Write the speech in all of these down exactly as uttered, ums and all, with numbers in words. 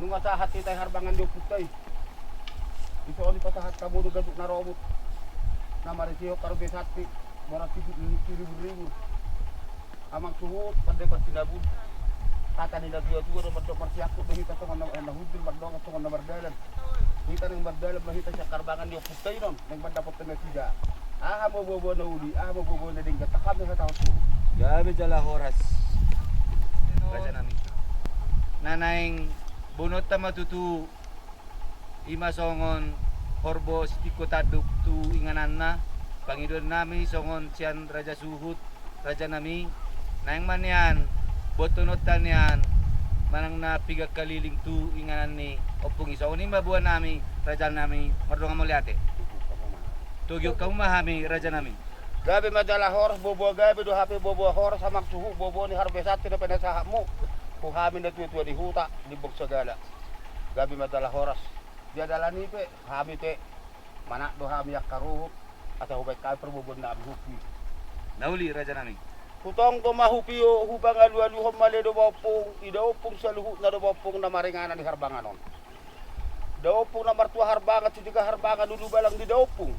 Nunga sahat hita i harbangan di ompunta i. Dison i pasahat hamu do gajuk na robut na marisihon harbue santi, boras siribur-ribur. Amang suhut, pande parsinabun. Hata ni na tua-tua do mandok, marsiangkup do hita songon na, na hundul mandok songon na mardalan. Hita naeng mardalan ma hita sian harbangan di ompunta i non, naeng mandapothon nasida. Aha ma boaboa na uli, aha ma boaboa na denggan, tangkas ma hata hos suhut. Gabe jala horas, raja nami. Na naeng boanonta ma tutu, i ma songon horbo sitingko tanduk tu ingananna, pangidoan nami songon sian raja suhut, raja nami, naeng ma nian boanonta nian manang na piga kaliling tu inganan ni ompung i. Songon i ma boa nami, raja nami, mardongan mauliate. Togihon hamu ma hami, raja nami. Gabe ma jala horas, boaboa gabe do hape, boaboa horas, amang suhut, boaboa ni harbue santi na pinasahatmu tu hami na tua-tua ni huta, limbong sagala. Gabe ma jala horas. Dia dalan i pe, hami te, manat do hami angka ruhut, asa hubaen hami parboaboan nami hupi. Na uli, raja nami. Hutonggo ma hupi, hupangalualuhon ma ale do ba ompung, i da ompung saluhutna do ba ompung na maringanan di harbangan on. Da ompung na martua harbangan, sitiga harbangan, ulu balang ni da ompung.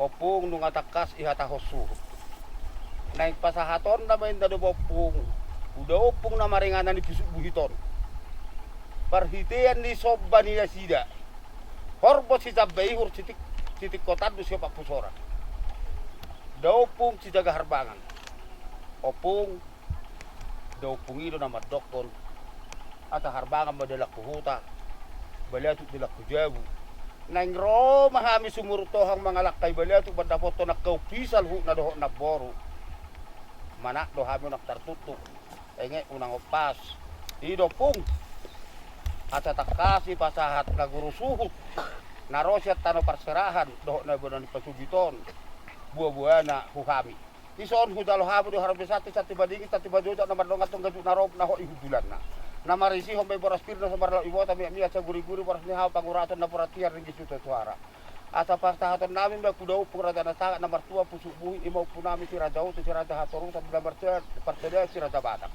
Ompung, nunga tangkas i hata hos suhut. Naeng pasahatonna ma inna do ba ompung tu da ompung na maringanan di pusuk buhit on, parhitean ni somba ni nasida horbo sijamba ihur, sitik, sitingko tanduk siompat pusoran. Da ompung sijaga harbangan. Ompung, da ompung i do na mandokkon, asa harbangan ma dalan tu huta, balatuk dalan tu jabu. Naeng ro ma hami sumurut tohang mangalangkai balatuk mandapothon angka ompunta saluhutna dohot namboru. Manat do hami unang tartuktuk, enge unang ompas. I do ompung, asa tangkas i pasahat naguru suhut na ro sian tano parserahan dohot na bona ni pasogit on, boaboana tu hami. Dison hujalo hamu do harbue santi, santi madingin, santi majojak, na mardongan tong gajuk na robut na hot i hundulanna, na marisihon ma i boras pir na so marlaok ibota, miak-miak saguriguri, boras ni hau panguraton, na borat tiar, ringgit sitio soara. Asa pasahaton nami ma tu da ompung raja na sangap na martua pusuk buhit, i ma ompu nami si Raja Oto, si Raja Hatorusan, na martua parsadaan si Raja Batak.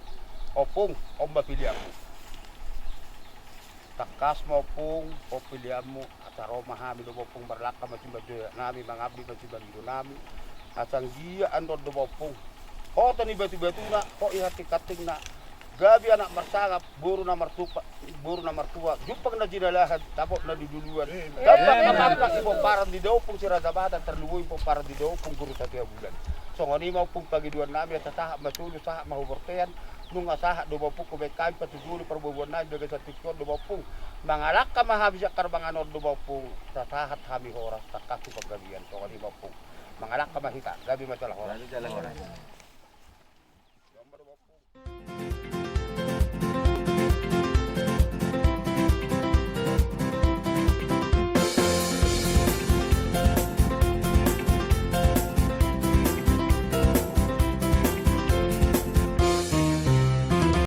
Ompung, on ma pilianmu. Tangkas ma ompung, on pilianmu. Asa ro ma hami do ba ompung, marlangka ma simanjojak nami, mangabdi ma simangido nami. Asa anggiat annon do ba ompung, hot i batu-batuna, hot i hanting-hantingna, gabe anak marsangap, boru na martupa, boru na martua, jumpang na jinalahan, dapot na niluluan, gabe na mangkasi pomparan di da ompung si Raja Batak, tarlumobi pomparan di da ompung Guru Satia Bulan. Songon i ma ompung pangidoan nami, asa sahat ma solu, sahat ma hu bortean. Nunga sahat do ba ompung, hubaen hami patujolo parboaboan nami di bagasan tingki on do ba ompung. Mangalangka ma hami sian harbangan on do ba ompung, asa sahat hami horas, tangkas tu panggabean. Songon i ma ompung. Mangalangka ma hita, gabe ma jala horas. Gabe jala horas.